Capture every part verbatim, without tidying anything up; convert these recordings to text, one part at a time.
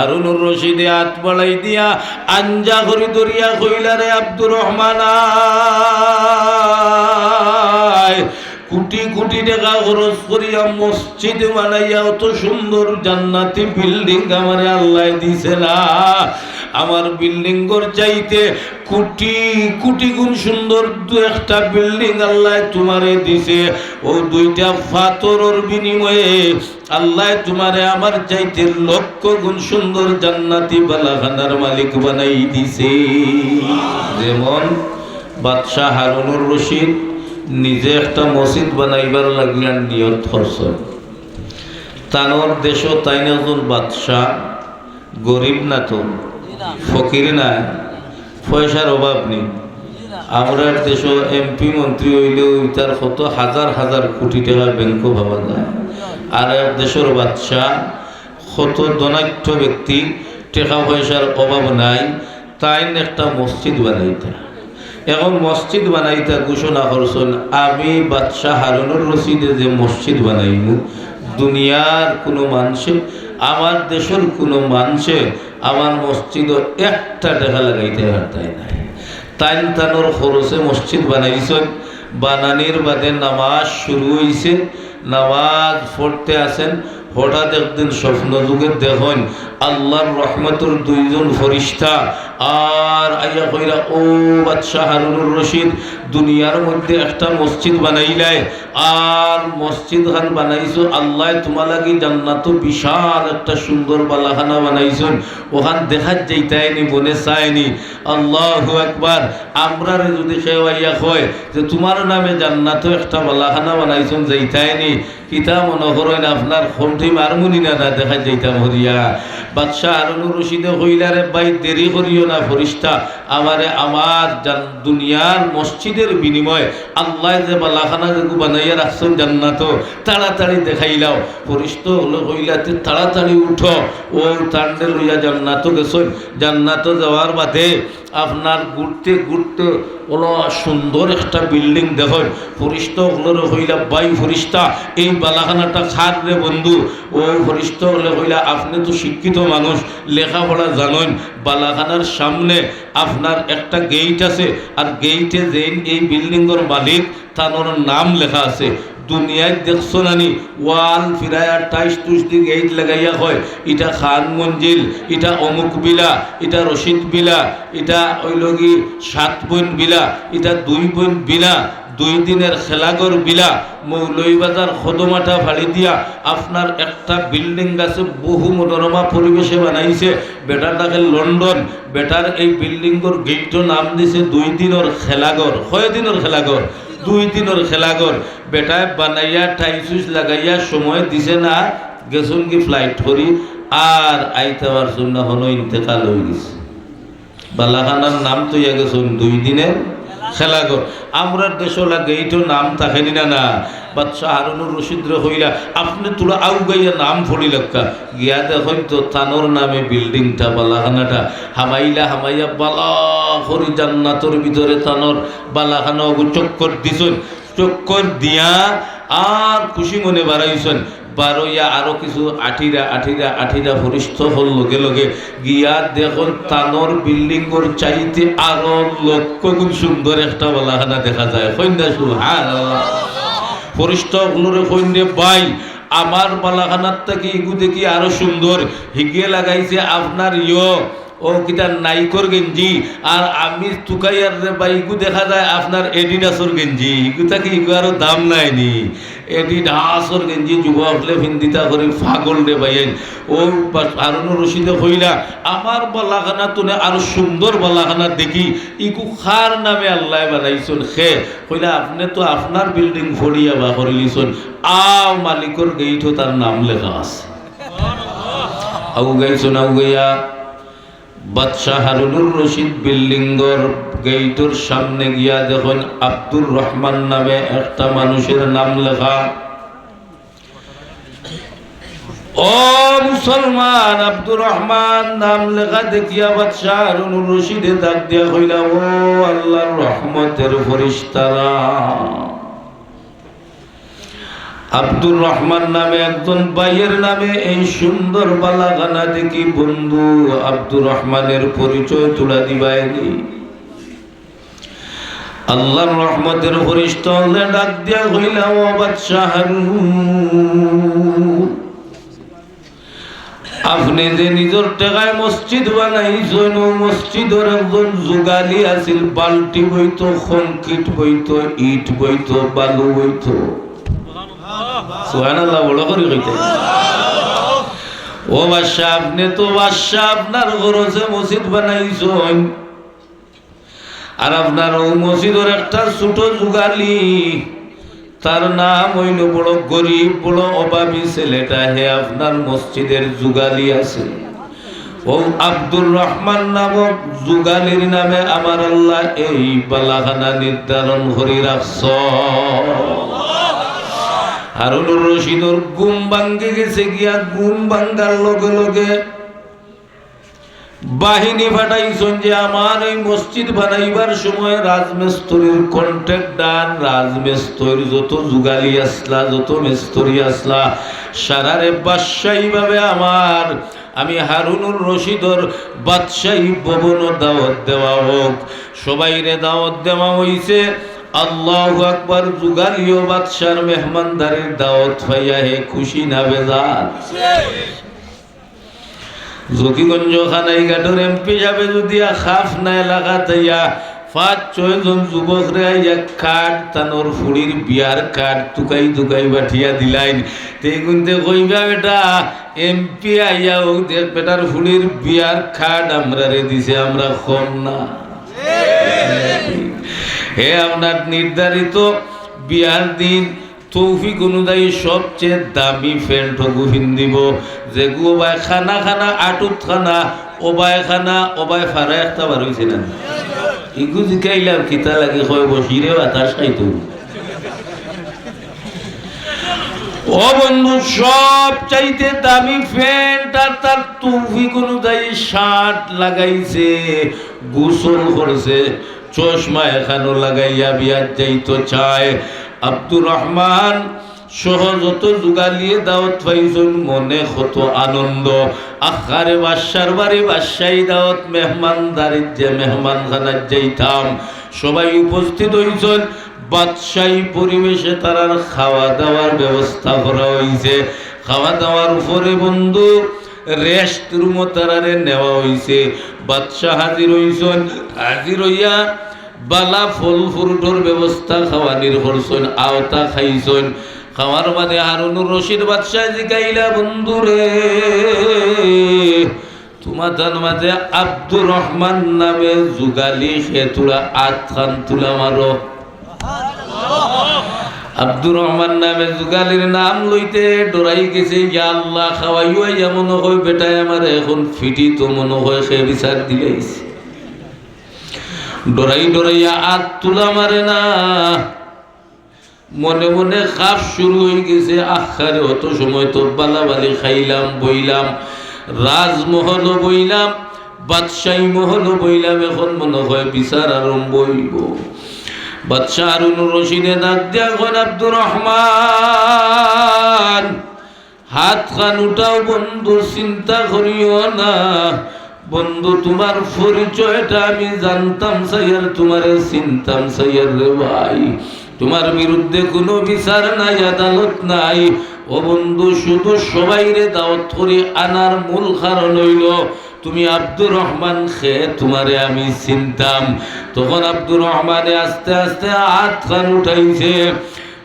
হারুনুর রশিদে আত বাড়াই দিয়া আঞ্জা করি ধরিয়া কইলা, "রে আব্দুর রহমান, আয়, কোটি কোটি টেকা খরচ করিয়া মসজিদ বানাইয়া অত সুন্দর জান্নাতি বিল্ডিং আমারে আল্লায় দিছে না। আমার বিল্ডিংর চাইতে কোটি কোটি গুণ সুন্দর দু একটা বিল্ডিং আল্লায় তুমারে দিছে। অউ দুইটা পাথরর বিনিময়ে আল্লায় তুমারে আমার চাইতে লক্ষ গুণ সুন্দর জান্নাতি বালাখানার মালিক বানাই দিছে।" যেমন বাদশা হারুনুর রশিদ নিজে একটা মসজিদ বানাইবার লাগিয়া নিয়ত করছইন। তানর দেশো তাইন একজন বাদশা, গরিব না তো, ফকির না, পয়সার অভাব নি। আমরার দেশো এমপি মন্ত্রী অইলেও ইতার কত হাজার হাজার কোটি টেকা ব্যাংকো পাওয়া যায়। আর এক দেশর বাদশা, কত ধনাঢ্য ব্যক্তি, টেকা পয়সার অভাব নাই, তাইন একটা মসজিদ বানাইতা। এখন মসজিদ বানাইতা ঘোষণা করছইন, "আমি বাদশা হারুনুর রশিদে যে মসজিদ বানাইমু, দুনিয়ার কুনু মানষে, আমার দেশর কুনু মানষে আমার মসজিদো একটা টেকা লাগাইতে পারতায় নায়।" তাইন তানর খরচে মসজিদ বানাইছইন। বানানির বাদে নামাজ শুরু অইছে, নামাজ পড়তে আছেন, হঠাৎ একদিন স্বপ্ন যুগে দেখইন আল্লার রহমতর দুইজন ফরিস্তা আর আইয়া কইরা, "ও বাদশা হারুনুর রশিদ, দুনিয়ার মধ্যে একটা মসজিদ বানাইলায়, আর মসজিদ খান বানাইছো, আল্লায় তুমার লাগি জান্নাতো বিশাল একটা সুন্দর বালাখানা বানাইছইন, অখান দেখাত যাইতায়নি, মনে চায়নি।" আল্লাহু আকবার। আমরারে যুদি কেউ আইয়া কয় যে, "তুমার নামে জান্নাতো একটা বালাখানা বানাইছইন, যাইতায়নি?" কিতা মনো করইন, আপনার কণ্ঠে মারমুনি না, না দেখাত যাইতাম হরিয়া? বাদশা হারুনুর রশিদে কইলা, "রে ভাই, দেরি করিও না, ফরিস্তা, আমারে আমার জান-, দুনিয়ার মসজিদর বিনিময়ে আল্লায় যে বালাখানা যেগু বানাইয়া রাখছইন জান্নাতো, তাড়াতাড়ি দেখাইলাও।" ফরিস্তা অকলে কইলা, "তে তাড়াতাড়ি উঠো।" অউ তানরে লইয়া জান্নাতো গেছইন। জান্নাতো যাওয়ার বাদে আপনার ঘুরতে ঘুরতে অলা সুন্দর একটা বিল্ডিং দেখইন। ফরিস্তা অকলরে কইলা, "ভাই ফরিস্তা, এই বালাখানাটা কার রে বন্ধু?" অউ ফরিস্তা অকলে কইলা, "আপনে তো শিক্ষিত মানুষ, লেখাপড়া জানইন, বালাখানার সামনে আপনার একটা গেইট আছে, আর গেইটে যেইন এই বিল্ডিংর মালিক, তানর নাম লেখা আছে। দুনিয়াত দেখছো নানি, ওয়াল ফিরাইয়া টাইস টুইস দি গেইট লাগাইয়া কয়, ইটা খান মঞ্জিল, ইটা অমুক বিলা, ইটা রশিদ বিলা, ইটা অইলো গি সাত বইন বিলা, ইটা দুই বইন বিলা, দুই দিনের খেলাঘর বিলা।" মৌলভীবাজার কদমাটা ফাড়ি দিয়া আপনার একটা বিল্ডিং আছে, বহু মনোরমা পরিবেশে বানাইছে। বেটার থাকে লন্ডন, বেটার এই বিল্ডিংর গেইটর নাম দিছে দুই দিনর খেলাঘর। কয় দিনর খেলাঘর? দুই দিনর খেলাঘর। বেটায় বানাইয়া টাইস উইস লাগাইয়া সময় দিছে না, গেছইন গি ফ্লাইট করি, আর আইতা পারছইন না, হনো ইন্তেকাল অইগেছে। বালাখানার নাম থইয়া গেছইন দুই দিনের খেলাঘর। আমরার দেশো অলা গেইটর নাম থাকেনি না, না? বাদশা হারুনুর রশিদরে কইলা, "আপনে থুড়া আউগাইয়া নাম পড়ি লাউক্কা।" গিয়া দেখইন তো তানর নামে বিল্ডিংটা, বালাখানাটা। হামাইলা হামাইয়া বালা করি জান্নাতর ভিতরে তানর বালাখানা অগু চক্কর দিছইন। চক্কর দিয়া আর খুশি মনে বারাইছইন। বারইয়া আরো কিছু আটিরা, আটিরা, আটিরা ফরিস্তা অকল লগে লগে গিয়া দেখইন তানর বিল্ডিংর চাইতে আরো লক্ষ গুণ সুন্দর একটা বালাখানা দেখা যায়। কইন না সুবহানাল্লাহ। ফরিস্তা অকলরে কইন, "রে ভাই, আমার বালাখানার থাকি ইগু দেখি আরো সুন্দর, হিগে লাগাইছে আপনার ইয়ো, ও কিতা নাইকর গেঞ্জি, আর আমি তুকাইয়ার রে ভাই, ইগু দেখা যায় আপনার এডিডাসর গেঞ্জি, ইগু থাকি ইগু আরো দাম নায়নি।" এডিডাসর গেঞ্জি যুবক অকলে ফিন্দিতা করি পাগল রে ভাইয়াইন। অউ বা-, হারুনুর রশিদে কইলা, "আমার বালাখানা তুনে আরো সুন্দর বালাখানা দেখি, ইগু কার নামে আল্লায় বানাইছইন কে?" কইলা, "আপনে তো আপনার বিল্ডিং ফড়িয়া বার করিলিছইন, আও মালিকর গেইটো তার নাম লেখা আছে।" আউগাইছইন, আউগাইয়া বাদশা হারুনুর রশিদ বিল্ডিংর গেইটর সামনে গিয়া দেখইন আব্দুর রহমান নামে একটা মানুষের নাম লেখা। ও মুসলমান, আব্দুর রহমান নাম লেখা দেখিয়া বাদশা হারুনুর রশিদে ডাক দিয়া কইলা, "ও আল্লার রহমতের ফরিস্তারা, আব্দুর রহমান নামে একজন ভাইয়ের নামে এই সুন্দর বালাখানা দেখি বন্ধু আব্দুর রহমানের পরিচয় তুলা দিবায়নি। আল্লাহর রহমতের ফিরিস্তা অকলে ডাক দিয়া কইলা, "ও বাদশা হারুন, আপনে যে নিজর টেকায় মসজিদ বানাইছইন, অউ মসজিদর একজন জুগালি আছিল, বালটি বইতো, কংক্রিট বইতো, ইট বইতো, বালু বইতো।" সুবহানাল্লাহ, বড় করি কইতা। ও বাদশা, আপনে তো বাদশা, আপনার খরচে মসজিদ বানাইছইন, আর আপনার অউ মসজিদর একটা ছোট জুগালি, তার নাম অইলো বড় গরিব, বড় অভাবী ছেলেটা, হে আপনার মসজিদের জুগালি আছে। অউ আব্দুর রহমান নামক জুগালির নামে আমার আল্লাহ এই বালাখানা নির্ধারণ করি রাখছইন। হারুনুর রশিদর ঘুম ভাঙ্গি গেছে গিয়া, ঘুম ভাঙ্গার লগে লগে বাহিনী পাঠাইছইন যে আমার এই মসজিদ বানাইবার সময় রাজমিস্ত্রির কন্ট্রাক্টর, রাজমিস্ত্রির যত জুগালি আছলা, যত মিস্ত্রি আছলা, সারারে বাদশাহী ভাবে আমার, আমি হারুনুর রশিদর বাদশাহী ভবনো দাওয়াত দেওয়া হোক। সবাইরে দাওয়াত দেওয়া অইছে। আল্লাহু আকবার। জুগালিও বাদশার মেহমানদারির দাওয়াত পাইয়া হে খুশি না বেজার? জকিগঞ্জ কানাইঘাটর এমপি সাবে যুদি খাফ না এলাকাত আইয়া পাঁচ ছয় জন যুবকরে আইয়া কার্ড, তানর ফুড়ির বিয়ার কার্ড তুকাই তুকাই বাটিয়া দিলাইন, তে গুনতে কইবা, "বেটা, এমপি আইয়া অউ দেখ, বেটার ফুড়ির বিয়ার কার্ড আমরারে দিছে, আমরা কম না।" হে আপনার নির্ধারিত বিয়ার দিন তৌফিক অনুযায়ী সবচেয়ে দামি প্যান্ট অগু পিন্দিবো, যেগু অবায় খানা খানা, আটুত খানা, অবায় খানা, অবায় ফাড়া একটা বার অইছে না। ইগু জিকাইলাম কিতা লাগি, কয়, "বশিরে বাতাস খাইতো।" ও বন্ধু, সব চাইতে দামি প্যান্ট আর তার তৌফিক অনুযায়ী শার্ট লাগাইছে, গোসল করছে, চশমা এখানো লাগাইয়া বিয়াত যাইতো চায়। আব্দুর রহমান সহ যত জুগালিয়ে দাওয়াত পাইছইন, মনে কত আনন্দ। আহারে বাদশার বাড়ি, বাদশাহী দাওয়াত, মেহমানদারিত যে মেহমানখানাত যাইতাম, সবাই উপস্থিত অইছইন। বাদশাহী পরিবেশে তারার খাওয়া দাওয়ার ব্যবস্থা করা অইছে। খাওয়া দাওয়ার পরে বন্ধু রেস্ট রুমো তারারে নেওয়া অইছে। বাদশা হাজির অইছইন, হাজির অইয়া বালা ফল ফ্রুটর ব্যবস্থা খাওয়ানির করছইন, আওতা খাইছইন। খাওয়ার বাদে হারুনুর রশিদ বাদশায় জিকাইলা, "বন্ধুরে, তুমাতান মাঝে আব্দুর রহমান নামে জুগালি কে, থুড়া আতখান তুলা মারো।" আব্দুর রহমান নামে জুগালির নাম লইতে ডরাই গেছে, "ইয়া আল্লাহ, খাওয়াইও আইয়া মনো কয় বেটায় আমারে এখন ফিটিতো, মনো কয় কে বিচার দিলাইছে।" ডরাই ডরাইয়া আত তুলা মারে না। মনে মনে খাফ শুরু অই গেছে, "আহারে, অত সময় তো বালাবালি খাইলাম, বইলাম, রাজমহলো বইলাম, বাদশাহী মহলো বইলাম, এখন মনো কয় বিচার আরম্ভ অইবো।" বাদশা হারুনুর রশিদে ডাক দিয়া কইন, "আব্দুর রহমান, আতখান উঠাও বন্ধু, চিন্তা করিও না। বন্ধু, তুমার পরিচয়টা আমি জানতাম চাইয়ার, তুমারে চিনতাম চাইয়ার রে ভাই। তুমার বিরুদ্ধে কুনু বিচার নাই, আদালত নাই। ও বন্ধু, শুধু সবাইরে দাওয়াত করি আনার মূল কারণ অইলো তুমি আব্দুর রহমান কে, তুমারে আমি চিনতাম।" তখন আব্দুর রহমানে আস্তে আস্তে আতখান উঠাইছে।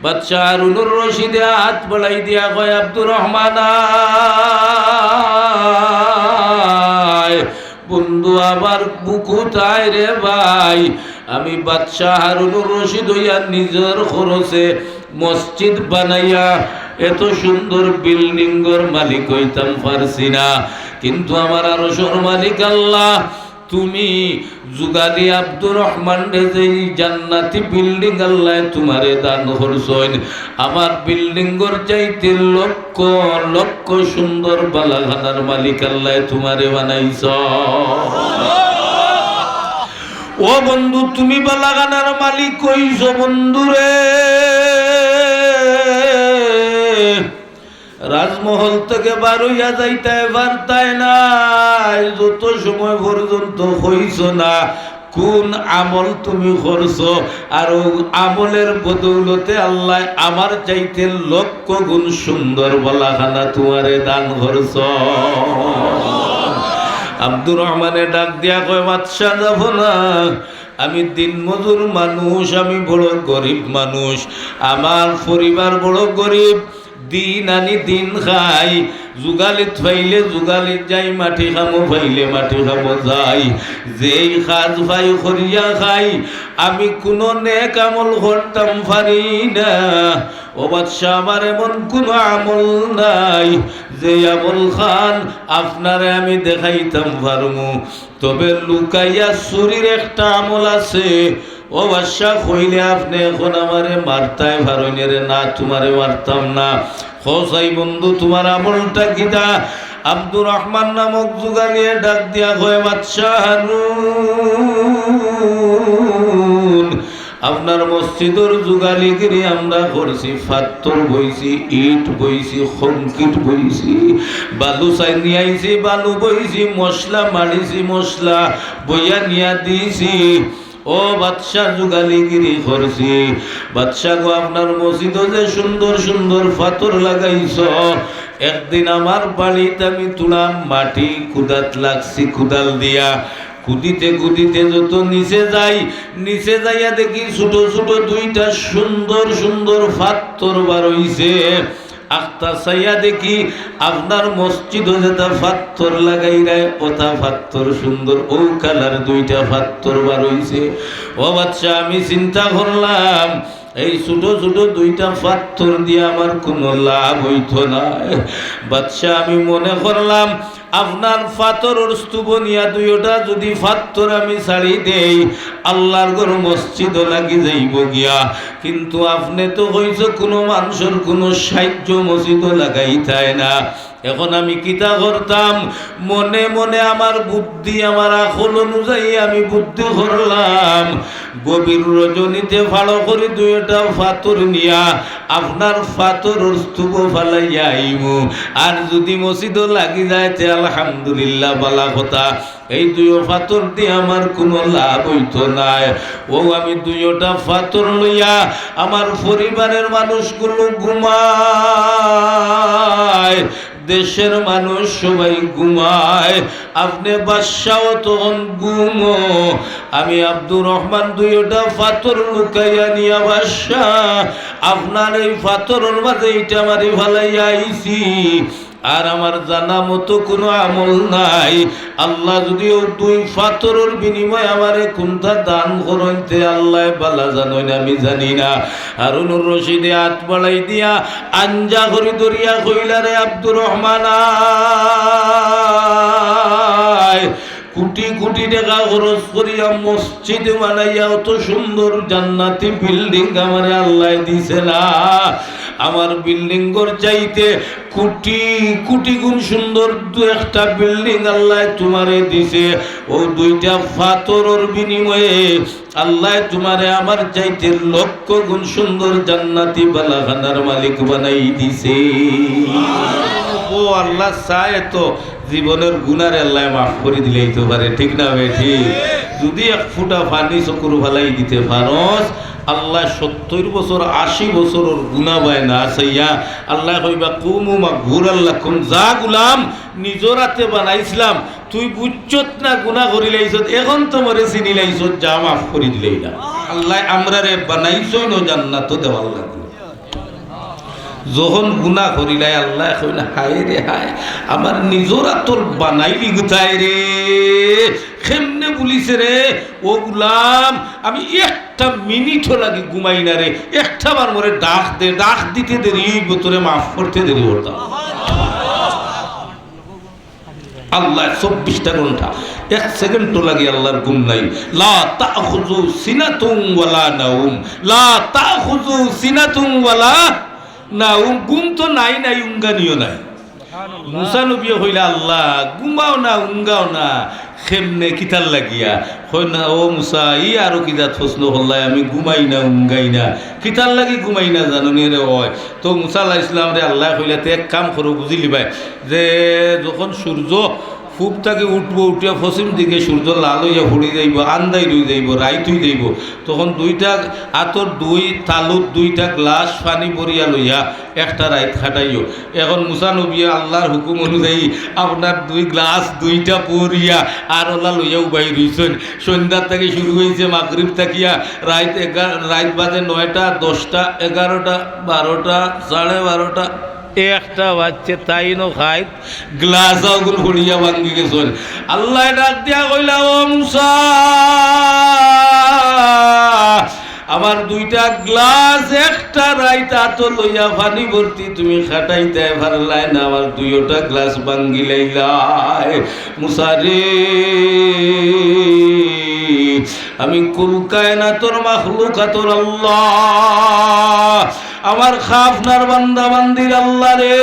বাদশা হারুনুর রশিদে আত বাড়াই দিয়া কয়, "আব্দুর রহমান, আয়, বন্ধু আমার বুকুত আয় রে ভাই।" আমি বাদশা হারুনুর রশিদ অইয়া নিজর খরচে মসজিদ বানাইয়া এত সুন্দর বিল্ডিংর মালিক অইতাম পারছি না, কিন্তু আমার আরশর মালিক আল্লাহ, তুমি জুগালি আব্দুর রহমানরে যেই জান্নাতি বিল্ডিং আল্লায় তুমারে দান করছইন, আমার বিল্ডিংর চাইতে লক্ষ লক্ষ সুন্দর বালাখানার মালিক আল্লায় তুমারে বানাইছইন। ও বন্ধু, তুমি বালাখানার মালিক অইছো বন্ধুরে। রাজমহল থেকে বার অইয়া যাইতায় পারতায় নায়, যত সময় পর্যন্ত কইছো না কোন আমল তুমি করছো, আর অউ আমলের বদৌলতে আল্লায় আমার চাইতে লক্ষ গুণ সুন্দর বালাখানা তুমারে দান করছো। আব্দুর রহমানে ডাক দিয়া কয়, "বাদশা, যাবো না, আমি দিনমজুর মানুষ, আমি বড় গরিব মানুষ, আমার পরিবার বড় গরিব, দিন আনি দিন খাই, যুগালিত পাইলে যুগালিত যাই, মাটি কামো পাইলে মাটি কামো যাই, যেই কাজ পাই করিয়া খাই, আমি কুনু নেক আমল করতাম পারি না। ও বাদশা, আমার এমন কুনু আমল নাই যে আমল খান আপনারে আমি দেখাইতাম পারমু।" তবে লুকাইয়া চুরির একটা আমল আছে। ও বাদশা, কইলে আপনে এখন আমারে মারতায় পারইন রে না, তুমারে মারতাম না। কও চাই বন্ধু, তুমার আমলটা কিতা? আব্দুর রহমান নামক যুগালিয়ে ডাক দিয়া কয়, "বাদশা হারুন, আপনার মসজিদর যুগালিগিরি আমরা করছি, ফাত্তর বইছি, ইট বইছি, কংক্রিট বইছি, বালু চাই নিয়া আইছি, বালু বইছি, মশলা মারিছি, মশলা বইয়া নিয়া দিছি। ও বাদশা, যুগালিগিরি করছি। বাদশা গো, আপনার মসজিদো যে সুন্দর সুন্দর ফাত্তর লাগাইছো, একদিন আমার বাড়িত আমি তুড়া মাটি কুদাত লাগছি, কুদাল দিয়া কুদিতে কুদিতে যত নিচে যাই, নিচে যাইয়া দেখি ছোট ছোট দুইটা সুন্দর সুন্দর ফাত্তর বার অইছে। আখতা চাইয়া দেখি আপনার মসজিদো যেটা ফাত্তর লাগাইরায়, ওটা ফাত্তর সুন্দর, অউ কালার দুইটা ফাত্তর বার অইছে।" ও বাদশা, আমি চিন্তা করলাম, এই ছোট ছোট দুইটা ফাত্তর দিয়া আমার কুনু লাভ অইতো নায়। বাদশা, আমি মনে করলাম, আপনার ফাত্তরর স্তূপ নিয়া দুইওটা যুদি ফাত্তর আমি ছাড়ি দেই, আল্লার ঘর মসজিদো লাগি যাইবো গিয়া। কিন্তু আপনে তো কইছো কুনু মানষর কুনু সাহায্য মসজিদো লাগাইতায় না। এখন আমি কিতা করতাম? মনে মনে আমার বুদ্ধি, আমার আকল অনুযায়ী আমি বুদ্ধি করলাম, গভীর রজনীতে ফাড়ো করি দুইওটা ফাত্তর নিয়া আপনার ফাত্তরর স্তূপো ফালাইয়া আইমু। আর যুদি মসজিদো লাগি যায়, তে আলহামদুলিল্লাহ, বালা কথা। এই দুইও ফাত্তর দি আমার কুনু লাভ অইতো নায়। অউ আমি দুইওটা ফাত্তর লইয়া আমার পরিবারের মানুষগুলো ঘুমায়, দেশের মানুষ সবাই ঘুমায়, আপনে বাদশাও তখন ঘুমো। আমি আব্দুর রহমান দুইওটা ফাত্তর লুকাইয়া নিয়া বাদশা, আপনার এই ফাত্তরর মাঝে ইটা মারি ফালাইয়া আইছি। আর আমার জানা মতো কুনু আমল নাই। আল্লায় যুদি অউ দুই ফাত্তরর বিনিময়ে আমারে কুনটা দান করইন, তে আল্লায় বালা জানইন, আমি জানি না। হারুনুর রশিদে আত বাড়াই দিয়া আঞ্জা করি ধরিয়া কইলা, "রে আব্দুর রহমান, আয়, কুটি কুটি টেকা খরচ করিয়া মসজিদ বানাইয়া অত সুন্দর জান্নাতি বিল্ডিং আমারে আল্লায় দিছে না। আমার বিল্ডিং ঘর চাইতে কুটি কুটি গুণ সুন্দর দু একটা বিল্ডিং আল্লায় তুমারে দিছে। অউ দুইটা ফাত্তরর বিনিময়ে আল্লায় তুমারে আমার চাইতে লক্ষ গুণ সুন্দর জান্নাতি বালাখানার মালিক বানাই দিছে।" ও আল্লাহ চায় তো জীবনের গুনারে আল্লায় মাফ করি দিলাইতো পারে, ঠিক না বেঠিক? যুদি এক ফুটা পানি চকুর ফালাই দিতে পারস, আল্লায় সত্তইর বছর, আশি বছরর গুনা বায় না চাইয়া আল্লায় কইবা, "কুমু মাগফুরাল লাকুম, যা গুলাম, নিজর আতে বানাইছলাম, তুই বুঝছত না গুনা করিলাইছত, এখন তো মরে চিনিলাইছত, যা মাফ করি দিলাইলাম।" আল্লায় আমরারে বানাইছইন জান্নাতো দেওয়ার লাগি। যখন গুনা করিলাই আল্লায় কইন, "হায় রে হায়, আমার নিজর আতর বানাইলি গুতায় রে, কেমনে বুলিছে রে, ও গুলাম, আমি একটা মিনিটও লাগি ঘুমাই না রে, একটা বার মরে ডাক দে, ডাক দিতে দেরি অইবো, তোরে মাফ করতে দেরি করতাম।" আল্লায় চব্বিশটা ঘন্টা, এক সেকেন্ডও লাগি আল্লার ঘুম নাই। লা তাখুযু সিনাতুন ওয়ালা নাউম, লা তাখুযু সিনাতুন ওয়ালা নাউম, ঘুম তো নাই, নাই, উঙ্গানিও নাই। মুসা নবীয়ে কইলা, "আল্লাহ, ঘুমাও না, উঙ্গাও না, "কেমনে, কিতার লাগিয়া?" কয় না, "ও মুসা, ই আরো কিতা প্রশ্ন করলায়, আমি ঘুমাই না, উঙ্গাই না, কিতার লাগি ঘুমাই না জানো নি রে?" অয় তো মুসা আলাইহিস সালামরে আল্লায় কইলা, "তে এক কাম করো, বুঝিলিবায় যে যখন সূর্য পূব থাকি উঠবো, উঠিয়া পশ্চিম দিকে সূর্য লাল অইয়া পড়ি যাইবো, আন্দাইর অই যাইবো, রাইত অই যাইবো, তখন দুইটা আতর দুই তালুত দুইটা গ্লাস পানি ভরিয়া লইয়া একটা রাইত কাটাইও।" এখন মুসা নবীয়ে আল্লার হুকুম অনুযায়ী আপনার দুই গ্লাস দুইটা ভরিয়া আর ওলা লইয়াউ বাইর অইছইন। সন্ধ্যার থাকি শুরু অইছে, মাগরিব থাকিয়া রাইত এগারো, রাইত বাজে নয়টা, দশটা, এগারোটা, বারোটা, সাড়ে বারোটা, একটা বাজছে, তাইনও খাইত গ্লাস অগুন পড়িয়া ভাঙ্গি গেছইন। আল্লায় ডাক দিয়া কইলা, "ও মুসা, আমার দুইটা গ্লাস একটা রাইত আতো লইয়া পানি ভর্তি তুমি কাটাইতায় পারলায় না, আমার দুইওটা গ্লাস ভাঙ্গিলাইলায়। মুসা রে, আমি কুল কায়নাতর মাখলুকাতর আল্লাহ, আমার খাফনার বান্দা বান্দির আল্লাহ রে,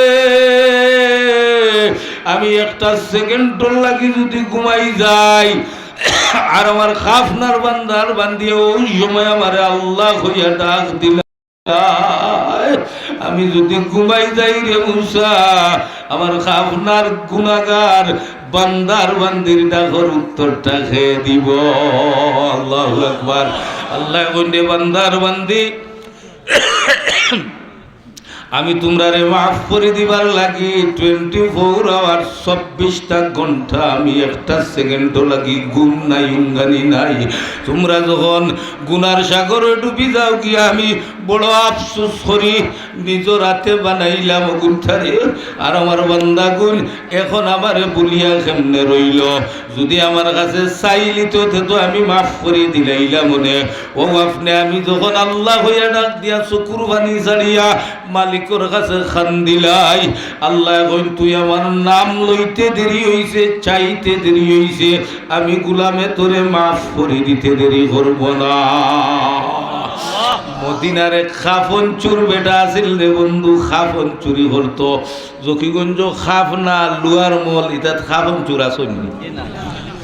আমি একটা সেকেন্ডর লাগি যুদি ঘুমাই যাই, আর আমার খাফনার বান্দার বান্দিয়ে ওই সময় আমারে আল্লাহ কইয়া ডাক দিলা, আমি যুদি ঘুমাই যাই রে মুসা, আমার খাফনার গুনাগার বান্দার বান্দির ডাকর উত্তরটা কে দিবো?" আল্লাহু আকবার। আল্লায় কইন, "রে বান্দার বান্দি, আমি তুমরারে মাফ করি দিবার লাগি twenty four hour, চব্বিশটা ঘন্টা আমি একটা সেকেন্ডও লাগি ঘুম নাই, উঙ্গানি নাই। তুমরা যখন গুনার সাগরে ডুবি যাওগি, আমি বড় আফসোস করি, নিজর আতে বানাইলাম অগুনতারে। আর আমার বান্দাগুন এখন আমারে ভুলিয়া কেমনে রইলো? যুদি আমার কাছে চাইলিতো, তে তো আমি মাফ করি দিলাইলাম অনে।" ও আপনে আমি যখন আল্লাহ কইয়া ডাক দিয়া চকুর পানি ছাড়িয়া মালিকর কাছে কান্দিলাই, আল্লায় কইন, "তুই আমার নাম লইতে দেরি অইছে, চাইতে দেরি অইছে, আমি গুলামে তোরে মাফ করি দিতে দেরি করবো না।" মদিনার এক কাফন চুর বেটা আছিল রে বন্ধু, কাফন চুরি করতো। জকিগঞ্জ কাফনা, লুয়ার মল, ইতাত কাফন চুর আছইন নি?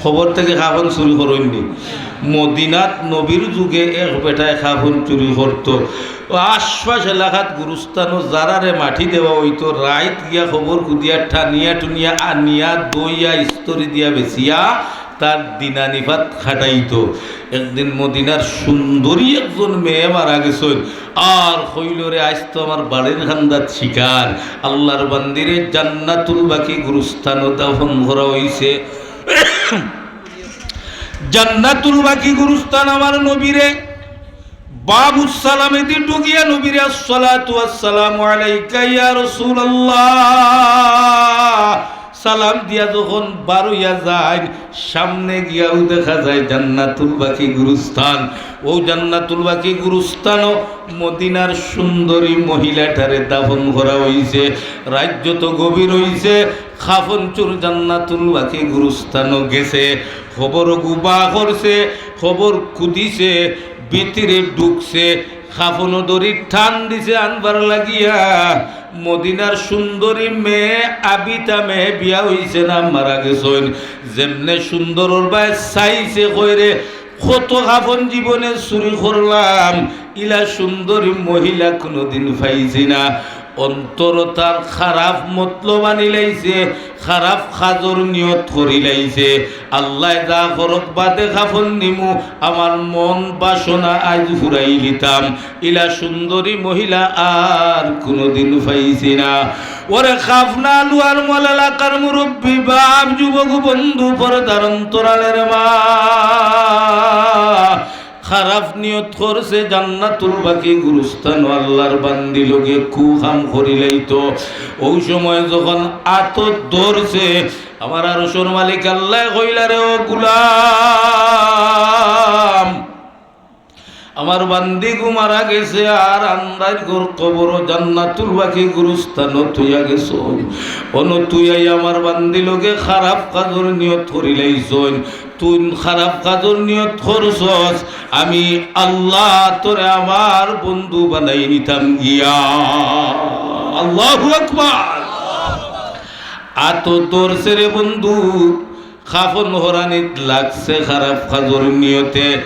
কবর থাকি কাফন চুরি করইন নি? মদিনাত নবীর যুগে এক বেটায় কাফন চুরি করতো। ও আশপাশ এলাকাত গুরুস্থানো যারারে মাটি দেওয়া অইতো, রাইত গিয়া কবর খুদিয়া টানিয়া টুনিয়া আনিয়া দইয়া ইস্তরি দিয়া বেচিয়া তার দিনানিপাত কাটাইতো। একদিন মদিনার সুন্দরী একজন মেয়ে মারা গেছইন। আর কইলো রে, আইজ তো আমার বাড়ির কান্দাত শিকার। আল্লাহর বান্দিরে জান্নাতুল বাকি গুরুস্থানো দাফন করা অইছে। জান্নাতুল বাকি গুরুস্থান আমার নবীরে। বাবুস সালামেদি ঢুকিয়া নবীরে, "আসসালাতু ওয়াসসালামু আলাইকা ইয়া রাসূলুল্লাহ।" সালাম দিয়া যখন বারইয়া যাইন, সামনে গিয়াউ দেখা যায় জান্নাতুল বাকি গুরুস্থান। ও জান্নাতুল বাকি গুরুস্থানো মদিনার সুন্দরী মহিলাটারে দাফন করা অইছে। রাইত যত গভীর অইছে, কাফন চুর জান্নাতুল বাকি গুরুস্থানো গেছে, কবর গুবা করছে, কবর খুদিছে, ভিতরে ঢুকছে, কাফনো দড়ি টান দিছে আনবার লাগিয়া। মদিনার সুন্দরী মেয়ে আবিতা মেয়ে বিয়া অইছে না মারা গেছইন। যেমনে সুন্দর ওর বায় চাইছে, কইরে, "কত কাফন জীবনে চুরি করলাম, ইলা সুন্দরী মহিলা কুনুদিন পাইছি না।" অন্তর তার খারাপ মতলব আনিলাইছে, খারাপ কাজর নিয়ত করিলাইছে। "আল্লায় যা করক বাদে কাফন নিমু, আমার মন বাসনা আইজ ফুরাইলিতাম, ইলা সুন্দরী মহিলা আর কুনুদিন পাইছি না।" ওরে কাফনা লুয়ার মল এলাকার মুরব্বি, বাপ, যুবক, বন্ধু, পর্দার অন্তরালের মা, খারাপ নিয়ত করছে জান্নাতুল বাকি গুরুস্থানো আল্লাহর বান্দি লগে কুকাম করিলাইতো। ওই সময় যখন আতো ধরছে, আমার আরশর মালিক আল্লায় কইলা, "রে ও গুলাম, আমার বান্দিগু মারা গেছে, আর আন্দাইর ঘর কবরো জান্নাতুল বাকি গুরুস্থানো থুইয়া গেছইন। অনো থুইয়াই আমার বান্দি লগে খারাপ কাজর নিয়ত করিলাইছইন। তুই খারাপ কাজর নিয়ত করছস, আমি আল্লাহ তোরে আমার বন্ধু বানাই নিতাম গিয়া।" আল্লাহু আকবার। আতো ধরছে রে বন্ধু, কাফন হরানিত লাগছে খারাপ কাজর নিয়তে।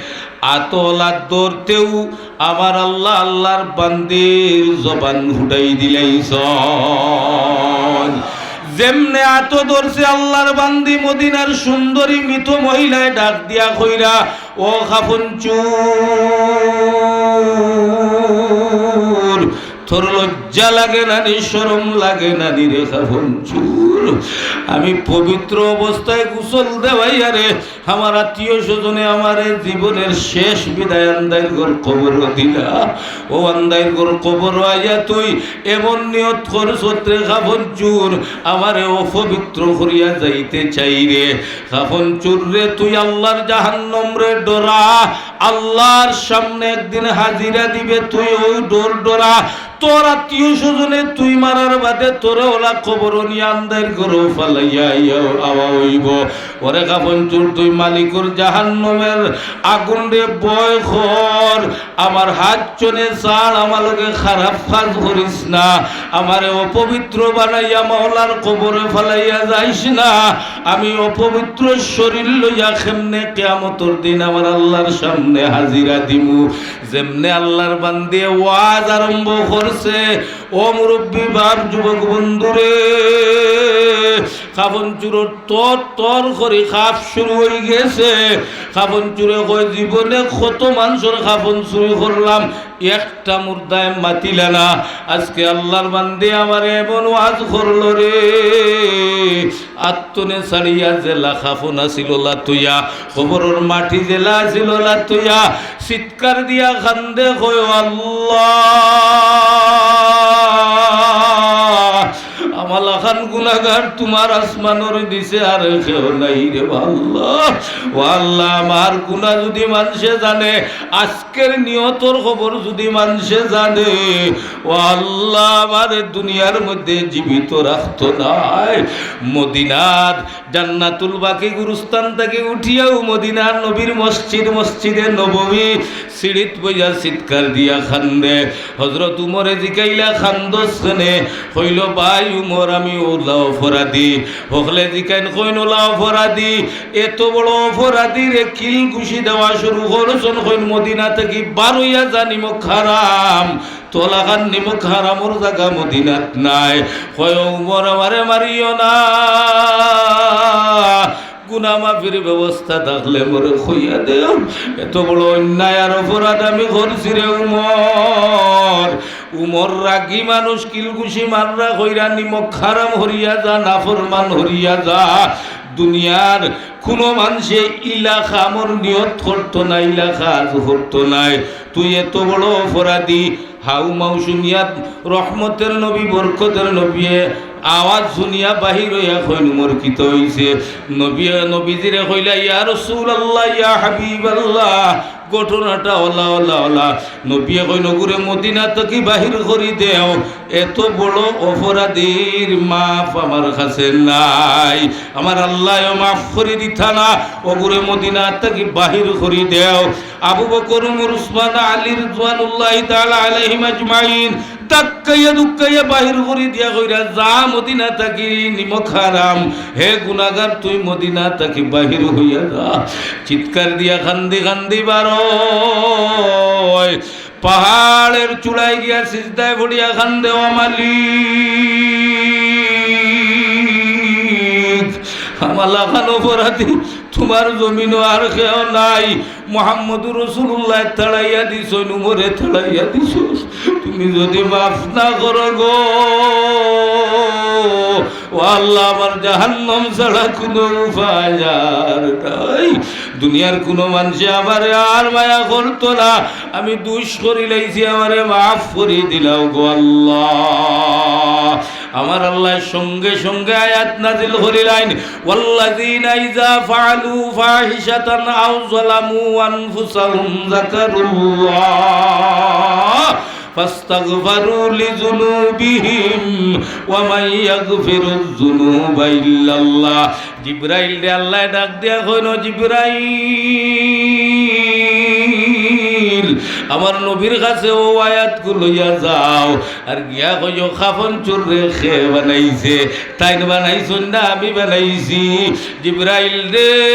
আতো অলা ধরতেউ আমার আল্লাহ, আল্লাহর বান্দির জবান ফুটাই দিলাইছইন। যেমনে আতো ধরছে আল্লাহর বান্দি, মদিনার সুন্দরী মৃত মহিলায় ডাক দিয়া কইরা, "ও কাফন চুর, তোর লজ্জা লাগে না নি, শরম লাগে না নি রে কাফন চুর? আমি পবিত্র অবস্থায় গোসল দেওয়াইয়া রে, আমার আত্মীয় স্বজনে আমারে জীবনের শেষ বিদায় আন্দাইর ঘর কবর দিলা। ও আন্দাইর ঘর কবর আইয়া তুই এমন নিয়ত করছত রে কাফন চুর, আমারে অপবিত্র করিয়া যাইতে চাইরে। কাফন চুর রে, তুই আল্লাহর জাহান্নম রে ডরা, আল্লাহর সামনে একদিন হাজিরা দিবে, তুই অউ ডর ডরা। তোর আত্মীয় স্বজনে তুই মারার বাদে তোরে অলা কবরো নিয়া আন্দাইর ঘরো ফালাইয়া আইয়া আওয়া অইবো।" ওরে কাফন চুর, তুই মালিকর জাহান্নমের আগুন রে ভয় কর। আমার হাত চনে ছাড়, আমার লগে খারাপ কাজ করিস না। আমারে অপবিত্র বানাইয়া মাওলার কবরে ফালাইয়া যাইস না। আমি অপবিত্র শরীর লইয়া কেমনে কিয়ামতর দিন আমার আল্লাহর সামনে হাজিরা দিমু? যেমনে আল্লাহর বান্দিয়ে ওয়াজ আরম্ভ করছে, ও মুরব্বী বাপ, যুবক বন্ধুরে, কাফন চুরর তর তর করি কাফ শুরু অইগেছে। কাফন চুরে কয়, "জীবনে কত মানষর কাফন চুরি করলাম, একটা মুর্দায় মাতিলা না। আজকে আল্লাহর বান্দি আমারে এমন ওয়াজ করলো রে।" আত্তনে ছাড়িয়া যেলা কাফন আছিল অলা থইয়া, কবরর মাটি যেলা আছিল অলা থইয়া, চিৎকার দিয়া কান্দে, কয়, "ও আল্লাহ, আমার লাখান গুনাগার তুমার আসমানর নিচে আর কেউ নাই রে বা আল্লাহ। ও আল্লাহ, আমার গুনা যুদি মানষে জানে, আজকের নিয়তর খবর যুদি মানষে জানে, ও আল্লাহ, আমারে দুনিয়ার মধ্যে জীবিত রাখতো নায়।" মদিনার জান্নাতুল বাকি গুরুস্থান থাকি উঠিয়াউ মদিনার নবীর মসজিদ, মসজিদে নববী, সিঁড়িত বইয়া চিৎকার দিয়া কান্দে। হজরত উমরে জিকাইলা, "কান্দস কেনে?" কইলো, "ভাই উমর, আমি অলা অপরাধী।" হকলে জিকাইন, কইন, "অলা অপরাধী, এত বড় অপরাধী রে, কিল ঘুষি দেওয়া শুরু করছন।" কইন, "মদিনা থাকি বার অইয়া যা, নিমক হারাম।" তোলাখান নিমক হারামর জাগা মদিনাত নাই। কয়, "ও উমর, আমারে মারিও না, গুনা মাফির ব্যবস্থা থাকলে মোরে কইয়া দেও, এত বড় অন্যায় আর অপরাধ আমি করছি রে উমর।" উমর রাগী মানুষ, কিলঘুষি মাররা কইরা, "নিমক হারাম হরিয়া যা, নাফরমান হরিয়া যা।" দুনিয়ার কুনু মানষে ইলা কামর নিয়ত করতো না, ইলা কাজ করতো নায়। তুই এত বড় অপরাধী। হাউ মাউ শুনিয়া রহমতের নবী, বরকতের নবীয়ে আওয়াজ শুনিয়া বাহির অইয়া কইন, "উমর, কিতা অইছে?" নবী, নবীজিরে কইলা, "ইয়া রাসূলুল্লাহ, ইয়া হাবিবাল্লাহ, ঘটনাটা অলা, অলা, অলা।" নবীয়ে কইন, "অগুরে মদিনা থাকি বাহির করি দেও, এত বড় অপরাধীর মাফ আমার কাছে নাই, আমার আল্লায়ও মাফ করি দিতা না, অগুরে মদিনা থাকি বাহির করি দেও।" আবু বকর, উমর, উসমান, আলী রিদওয়ানুল্লাহি তাআলা আলাইহিম আজমাইন ধাক্কাইয়া ধুক্কাইয়া বাহির করি দিয়া কইরা, "যা মদিনা থাকি, নিমক হারাম, হে গুনাগার, তুই মদিনা থাকি বাহির অইয়া যা।" চিৎকার দিয়া কান্দি কান্দি বার অয়, পাহাড়ের চূড়ায় গিয়া সিজদায় পড়িয়া কান্দে, "ও মালিক, আমার লাখান অপরাধী তুমার জমিনো আর কেউ নাই। মুহাম্মদুর রাসূলুল্লাহ তাড়াইয়া দিছইন, উমরে তাড়াইয়া দিছইন। তুমি যুদি মাফ না করো গো, ও আল্লাহ, আমার জাহান্নাম ছাড়া কুনু উপায় আর নাই। দুনিয়ার কুনু মানষে আমারে আর মায়া করতো না। আমি দুষ করিলাইছি, আমারে মাফ করি দিলাও গো আল্লাহ।" আমার আল্লাহ সঙ্গে সঙ্গে আয়াত নাজিল করিলাইন, "ওয়াল্লাযীনা ইযা ফাআলু ফাহিশাতান আও যালামু আনফুসাহুম যাকারুল্লাহ ফাস্তাগফারু লিযুনুবিহিম ওয়া মান ইয়াগফিরুয যুনুবা ইল্লাল্লাহ।" জিব্রাইলরে আল্লায় ডাক দিয়া কইন, "জিব্রাইল, আমার নবীর কাছে অউ আয়াতগু লইয়া যাও, আর গিয়া কইও, কাফন চুররে কে বানাইছে? তাইন বানাইছইন না, আমি বানাইছি। জিব্রাইল রে,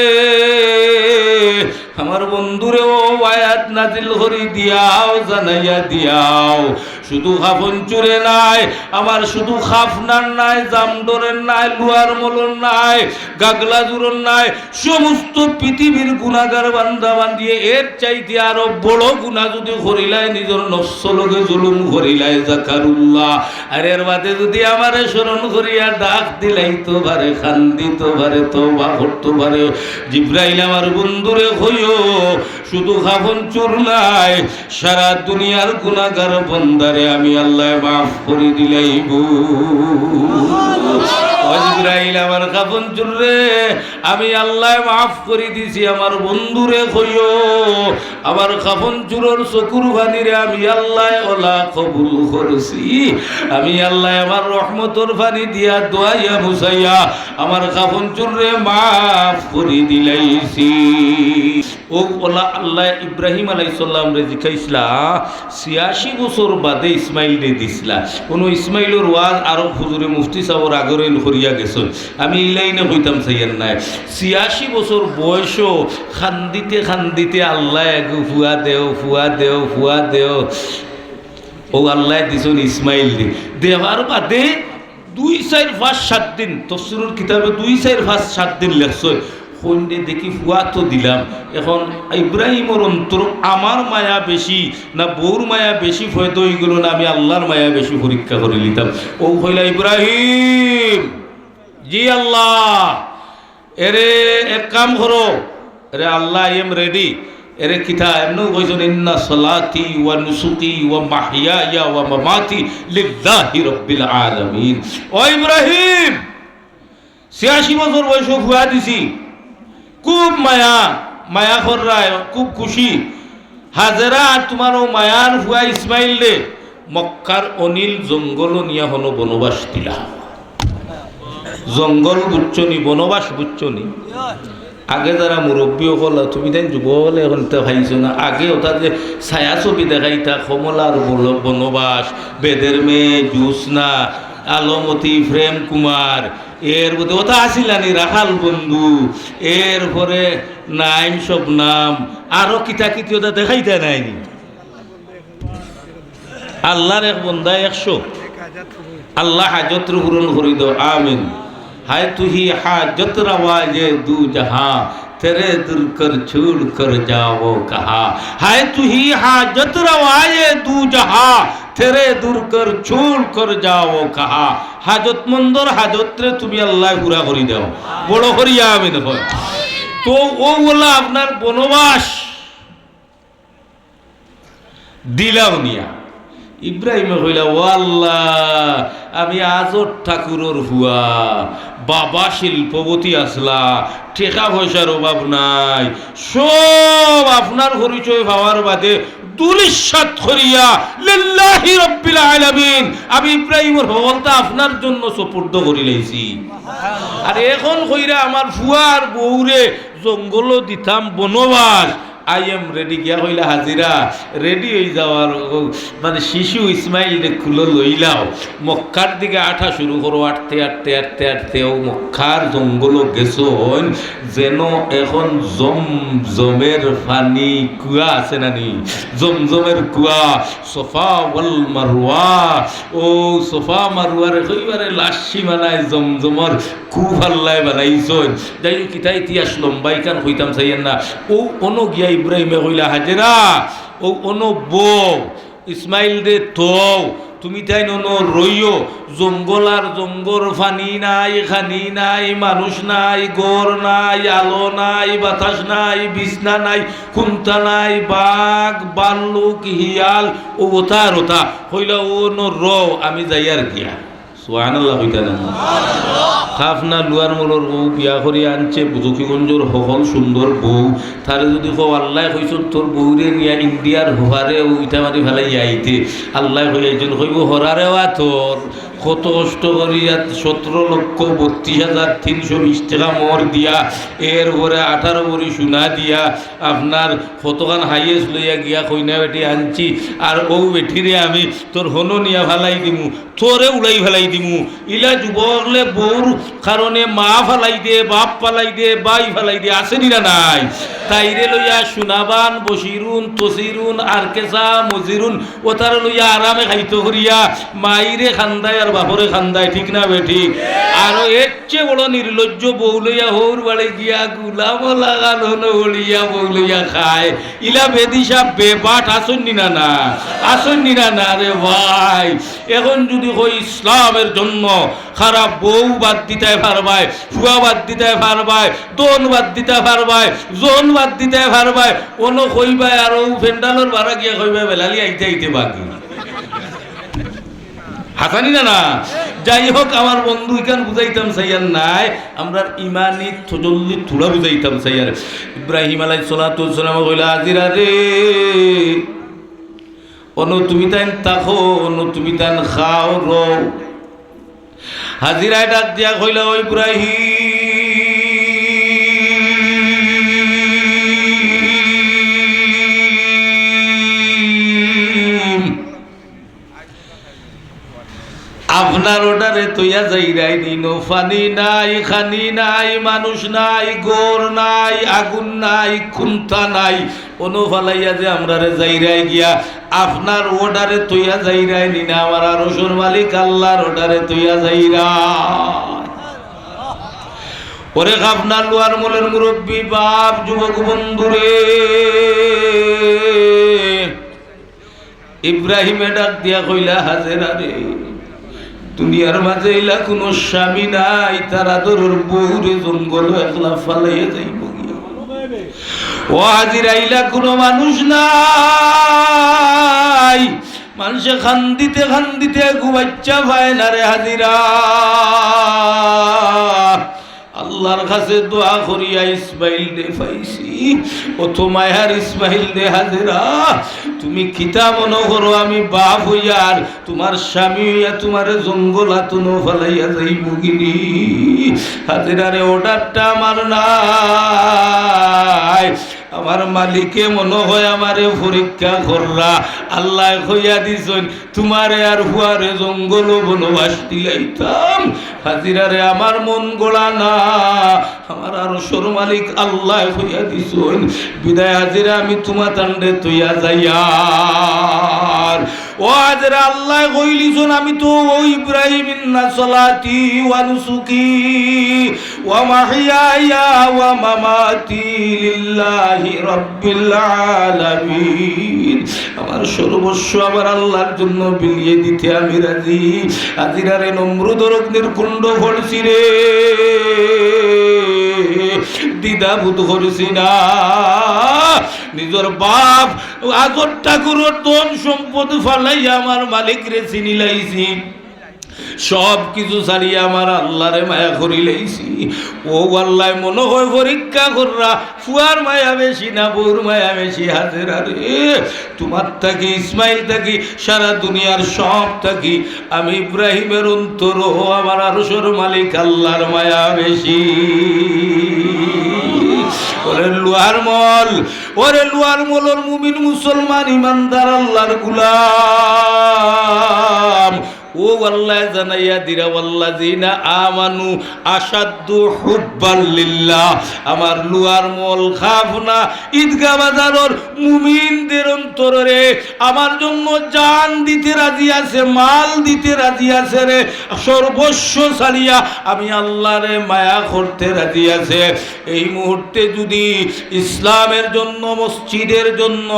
আমার বন্ধুরে অউ আয়াত নাজিল করি দিয়াও, জানাইয়া দিয়াও। শুধু কাফন চুরে নায়, আমার শুধু খাফনার নায়, জামডরের নায়, লুয়ার মলর নায়, গাগলা জুরর নায়, সমস্ত পৃথিবীর গুনাগার বান্দা বান্দিয়ে এর চাইতে আরো বড় গুনা যুদি করিলায়, নিজর নফসর লগে জুলুম করিলায়, জাকারুল্লাহ। আর এর বাদে যুদি আমারে স্মরণ করিয়া ডাক দিলাইতো পারে, কান্দিতো পারে, তওবা করতো পারে, জিব্রাইল আমার বন্ধুরে কইও, শুধু কাফন চুর নায়, সারা দুনিয়ার গুনাগার বন্দারে আমি আল্লায় মাফ করি দিলাইবো। ও জিব্রাইল, আমার কাফন চুররে আমি আল্লায় মাফ করি দিছি। আমার বন্ধুরে কইও, আমার কাফন চুরর চকুর পানিরে আমি আল্লায় অলা কবুল করছি। আমি আল্লায় আমার রহমতর পানি দিয়া, দোয়াইয়া, মুছাইয়া আমার কাফন চুররে মাফ করি দিলাইছি। অউ অলা আল্লায় ইব্রাহিম আলাইহিস সালামরে জিকাইছলা, ছিয়াশি বছর বাদে ইসমাইলরে দিছলা। কুনু ইসমাইলর ওয়াজ আরব হুজুরে মুফতি সাবর আগর ইন করিয়া গেছইন। আমি ইলাইনে কইতাম চাইয়ার নায়। ছিয়াশি বছর বয়সো কান্দিতে কান্দিতে আল্লায় এগু ফুয়া দেও, ফুয়া দেও, ফুয়া দেও। অউ আল্লায় দিছইন ইসমাইলরে। দেওয়ার বাদে দুই, চাইর, পাঁচ, সাত দিন, তফসিরর কিতাবে দুই, চাইর, পাঁচ, সাত দিন লেখছইন। কইন দে দেখি ফুয়া তো দিলাম, এখন ইব্রাহিমর অন্তর আমার মায়া বেশি না বউর মায়া বেশি পয়দা অইগেলো না আমি আল্লার মায়া বেশি পরীক্ষা করিলিতাম। অউ কইলা, ইব্রাহিম, জি আল্লাহ, এরে এক কাম করো, এরে আল্লাহ, I am ready। এরে কিতা এমনেউ কইছইন, ইন্না সলাতি ওয়া নুসুকি ওয়া মাহইয়ায়া ওয়া মামাতি লিল্লাহি রাব্বিল আলামিন। ও ইব্রাহিম, ছিয়াশি বছর বয়সো ফুয়া দিছি, খুব মায়া, মায়া কররায়, খুব খুশি। হাজেরা আর তুমার অউ মায়ার ফুয়া ইসমাইলরে মক্কার অনিল জঙ্গলো নিয়া হনো বনবাস দিলা। জঙ্গল বুঝছো নি, বনবাস বুঝছো নি? আগে যারা মুরব্বি অকল, তুমি তাইন যুবক অকলে এখন ইতা পাইছো না। আগে অতা যে ছায়াছবি দেখাইতা, কমলার বল-, বনবাস, বেদের মেয়ে জ্যোৎস্না, আলমতি, প্রেম কুমার, এর মধ্যে অতা আছিল নি রাখাল বন্ধু, এরপরে নাইম শবনাম, আরো কিতা কিতি অতা দেখাইতা নায় নি? আল্লার এক বন্দায় একশো। আল্লাহ হাজতরে পূরণ করি দেও, আমিন। হায় তুহি হাজত রওয়ায়ে দু জাহাঁ, তেরে দুর কর ছুড় কর যাবো কাহা। হায় তুহি হাজত রওয়ায়ে দু জাহাঁ, তেরে দুর কর ছুড় কর যাবো কাহা। হাজতমন্দর হাজতরে তুমি আল্লায় পুরা করি দেও। বড় করি আমিন কয়। তো অউ অলা আপনার বনবাস দিলাও নিয়া। ইব্রাহিমে কইলা, "ও আল্লাহ, আমি আজর ঠাকুরর ফুয়া, বাবা শিল্পপতি আছলা, টেকা পয়সার অভাব নাই, সব আপনার পরিচয় পাওয়ার বাদে ধুলিস্যাৎ করিয়া লিল্লাহি রাব্বিল আলামিন আমি ইব্রাহিমর হকলতা আপনার জন্য সুপুর্দ করিলাইছি। আর এখন কইরা আমার ফুয়ার বউরে জঙ্গলো দিতাম বনবাস।" I am ready। গিয়া কইলা হাজিরা, ready অই যাওয়ার, ও, মানে, শিশু ইসমাইলরে কুলো লইলাও। মক্কার দিকে আটা শুরু করো, আটতে, আটতে, আটতে, আটতে, অউ মক্কার জঙ্গলো গেছইন, যেন এখন জমজমের পানি, কুয়া আছে না নি? জমজমের কুয়া, সফা ওয়াল মারওয়া, অউ সফা মারওয়ার একেবারে লাশ সীমানায় জমজমর কূপ আল্লায় বানাইছইন। যাই হউক, ইতা ইতিহাস লম্বা, ইখান কইতাম চাইয়ার না। অউ অনো গিয়া ইব্রাহিমে কইলা, "হাজেরা, অউ অনো বও, ইসমাইলরে থও, তুমি তাইন অনো রইও। জঙ্গল আর জঙ্গল, পানি নাই, খানি নাই, মানুষ নাই, ঘর নাই, আলো নাই, বাতাস নাই, বিছনা নাই, কুন্তা নাই, বাঘ, ভাল্লুক, হিয়াল, অউ অতা আর অতা।" কইলা, "অউ অনো রও, আমি যাইয়ার গিয়া।" সুবহানাল্লাহ কইতা না? খাফনা লুয়ার মলর বউ বিয়া করি আনছে, জকিগঞ্জর হকল সুন্দর বউ। তারে যুদি কও, "আল্লায় কইছইন তোর বউরে নিয়া ইন্ডিয়ার হরারে অউ ইটা মারি ফালাইয়া আইতে", আল্লায় কইয়া আইছইন, কইবো, "হরারে ওয়া তোর, কত কষ্ট করিয়া সতেরো লক্ষ বত্রিশ হাজার তিনশো বিশ টেকা মোহর দিয়া, এর উপরে আঠারো ভরি সোনা দিয়া, আপনার কতখান হাইয়েস্ট লইয়া গিয়া কইনা বেটি আনছি, আর অউ বেটিরে আমি তোর হনো নিয়া ফালাই দিমু।" তোরে উড়াই ফালাই দিমু। ইলা যুবক অকলে বউর কারণে মা ফালাই দে, বাপ ফালাই দে, ভাই ফালাই দে, আছে নি না নাই? তাইরে লইয়া সুনাবান, বসিরুন, তসিরুন, আরকেসা, মজিরুন, অতারে লইয়া আরামে খাইতো করিয়া, মাইরে খান্দায় আর বাপরে খান্দায়, ঠিক না বেঠিক? আরো এর চেয়ে বড় নির্লজ্জ বউ লইয়া হউর বাড়ি গিয়া গুলাম লাগানো বলিয়া বউ লইয়া খায়। ইলা বেদিশা বেবাট আছইন নি না না? আছইন নি না না রে ভাই? এখন যুদি কই ইসলামের জন্য খারাপ বউ বাদ দিতায় পারবায়, ফুয়া বাদ দিতায় পারবায়, দন বাদ দিতায় পারবায়, জন বাদ দিতায় পারবায়, অনো কইবায় আর অউ প্যান্ডেলর বারা গিয়া কইবায় বেলালি আইতে আইতে বাকি। হাছা নি না না? যাই হোক, আমার বন্ধু, ইখান বুঝাইতাম চাইয়ার নায়, আমরার ইমানি তজল্লি থুড়া বুঝাইতাম চাইয়ার। ইব্রাহিম আলাইহিস সালাতু ওয়াস সালামে কইলা, "হাজিরা রে, অনো তুমি তাইন থাকো, অনো তুমি তাইন খাও, রও।" হাজিরায় ডাক দিয়া কইলা, "ও ইব্রাহিম, আপনার অটারে থইয়া যাইরায় নি, অনো পানি নাই, খানি নাই, মানুষ নাই, ঘর নাই, আগুন নাই, কুন্তা নাই, অনো ফালাইয়া যে আমরারে যাইরায় গিয়া, আপনার অটারে থইয়া যাইরায় নি না, আমার আরশর মালিক আল্লার অটারে থইয়া যাইরায়?" ওরে খাফনা লুয়ার মলর মুরব্বি বাপ, যুবক বন্ধুরে, ইব্রাহিমে ডাক দিয়া কইলা, "হাজেরা রে, দুনিয়ার মাঝে ইলা কুনু স্বামী নাই, তার আদরর বউরে জঙ্গলো একলা ফালাইয়া যাইবো গিয়া। ও হাজিরা, ইলা কুনু মানুষ নাই, মানষে কান্দিতে কান্দিতে এগু বাইচ্চা পায় না রে হাজিরা।" আল্লার কাছে দোয়া করিয়া ইসমাইলরে পাইছি। অত মায়ার ইসমাইলরে, হাজেরা, তুমি কিতা মনো করো আমি বাপ অইয়া আর তুমার স্বামী অইয়া তুমারে জঙ্গল আতনো ফালাইয়া যাইমুগিনি? হাজেরা রে, অর্ডারটা আমার নায়। আমার মালিকে মনো হয় আমারে পরীক্ষা কররা। আল্লায় কইয়া দিছইন, তুমারে আর ফুয়ারে জঙ্গলো বনবাস দিলাইতাম। হাজিরা রে, আমার মন গড়া না, আমার আরশর মালিক আল্লায় কইয়া দিছইন। বিদায় হাজিরা, আমি তুমাতানরে থইয়া যাইয়ার। ও হাজিরা, আল্লায় কইলিছইন, আমি তো ও ইব্রাহিম, ইন্না সলাতি ওয়া নুসুকি ওয়া মাহইয়ায়া ওয়া মামাতি লিল্লাহি রাব্বিল আলামিন। আমার সর্বস্ব আমার আল্লার জন্য বিলিয়ে দিতে আমি রাজি। হাজিরারে, নমরুদর অগ্নির কুণ্ড পড়ছি রে, দ্বিধাবোধ করছি না। নিজর বাপ আজর ঠাকুরর ধন সম্পদ ফালাইয়া আমার মালিকরে চিনিলাইছি। সব কিছু ছাড়িয়া আমার আল্লারে মায়া করিলাইছি। ও আল্লায় মনো হয় পরীক্ষা কররা, ফুয়ার মায়া বেশি না বউর মায়া বেশি? হাজেরা রে, তুমার থাকি, ইসমাইল থাকি, সারা দুনিয়ার সব থাকি আমি ইব্রাহিমের অন্তরো আমার আরশর মালিক আল্লার মায়া বেশি। ওরে লুয়ার মল, ওরে লুয়ার মলর মুমিন মুসলমান ইমানদার আল্লার গুলাম, ও আল্লায় জানাইয়া দিরা, "ওয়াল্লাযীনা আমানু আশাদ্দু হুব্বাল লিল্লাহ।" আমার লুয়ার মল, খাফনা, ঈদগাহ বাজারর মুমিনদের অন্তররে আমার জন্য জান দিতে রাজি আছে, মাল দিতে রাজি আছে রে, সর্বস্ব ছাড়িয়া আমি আল্লারে মায়া করতে রাজি আছে। এই মুহূর্তে যদি ইসলামের জন্য, মসজিদের জন্য,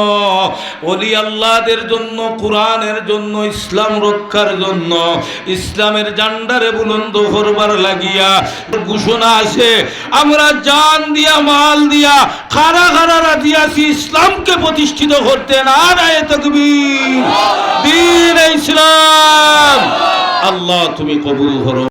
অলি আল্লাদের জন্য, কোরআনের জন্য, ইসলাম রক্ষার জন্য, ইসলামের ঝান্ডারে বুলন্দ করবার লাগিয়া ঘোষণা আছে, আমরা জান দিয়া, মাল দিয়া, কারা কারা রাজি আছি ইসলামকে প্রতিষ্ঠিত করতে? নারায়ে তাকবীর, দ্বীনে ইসলাম। আল্লাহ, তুমি কবুল করো।